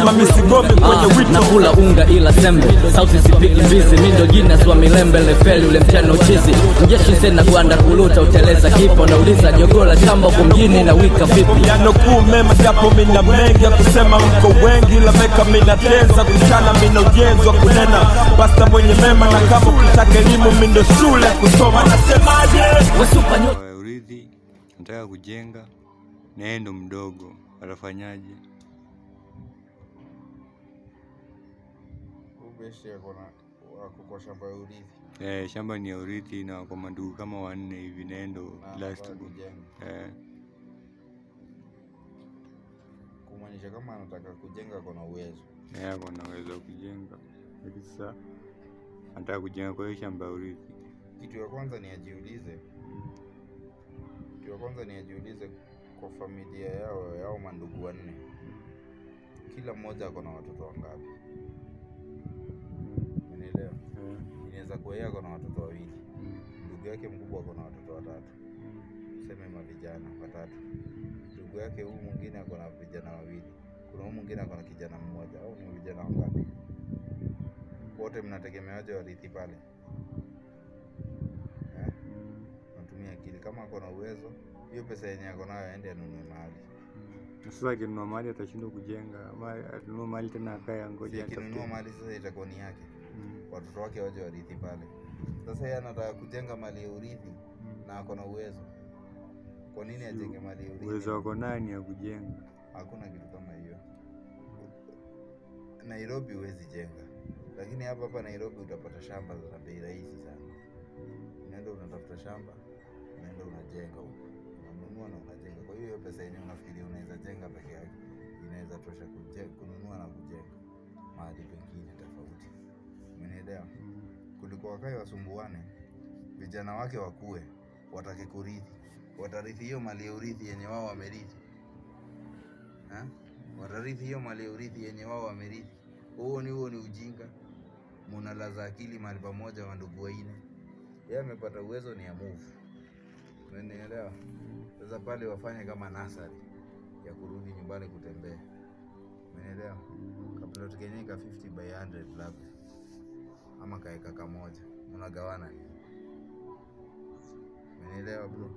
Nasema misigomi kwenye wito. Nakula unga ila sembe, sauti sipigi mbizi. Mindo jina swa milembe lefeli ule mchano chizi. Mjeshi sena gwanda kuluta uteleza kipo. Nauliza jogola shamba kumjini na wika vipi. Yanokuu mema japo mina mengi ya kusema, mko wengi la meka mina tenza. Kuchana mina ujenzi wa kunena, basta mwenye mema. Na kama ukitaka elimu mindo shule kusoma. Nasemaje? Urithi nataka kujenga na yeye ndo mdogo, atafanyaje? Kwa shamba ya urithi. Shamba ni ya urithi na kwa mandugu kama wanne hivi, na yeye ndo last born. Kumaanisha kama anataka kujenga kuna uwezo. Kuna uwezo wa kujenga. Lakini sasa anataka kujenga kwa hiyo shamba ya urithi. Kitu ya kwanza ni ajiulize. Kitu ya kwanza ni ajiulize kwa familia yao mandugu wanne. Kila mmoja ako na watoto wangapi? Unaelewa? Inaweza kuwa yeye ako na watoto wawili. Ndugu yake mkubwa ako na watoto watatu. Tuseme mavijana watatu. Ndugu yake huyu mwingine ako na vijana wawili. Kuna huyu mwingine ako na kijana mmoja. Au ni vijana wangapi? Wote mnategemeaje warithi pale? Natumia akili. Kama ako na uwezo, hiyo pesa yenye ako nayo aende anunue mahali. Sasa akinunua mahali atashindwa kujenga, ama atinunue mahali tena akae angoje atafute. Akinunua mahali sasa itakuwa ni yake. Watoto wake waje warithi pale. Sasa yeye anataka kujenga mali ya urithi na ako na uwezo. Kwa nini ajenge mali ya urithi? Uwezo wako nani ya kujenga? Hakuna kitu kama hiyo. Nairobi huwezi jenga. Lakini hapa Nairobi utapata shamba za bei rahisi sana. Unaenda unatafuta shamba, unaenda unajenga huko. Unanunua na unajenga. Kwa hiyo pesa yenyewe unafikiria unaweza jenga peke yake, inaweza tosha kununua na kujenga mahali pengine tofauti. Umeelewa? Kuliko wakae wasumbuane, vijana wake wakue, watake kurithi. Watarithi hiyo mali ya urithi yenye wao wamerithi. Watarithi hiyo mali ya urithi yenye wao wamerithi. Huo ni ujinga. Mnalaza akili mahali pamoja wa ndugu wanne. Yeye amepata uwezo ni ya move. Unaelewa? Sasa pale wafanye kama nasari ya kurudi nyumbani kutembea. Unaelewa? Kabla tukenyeka 50 by 100 labda. Ama kaeka kamoja. Mnagawana. Unaelewa bro?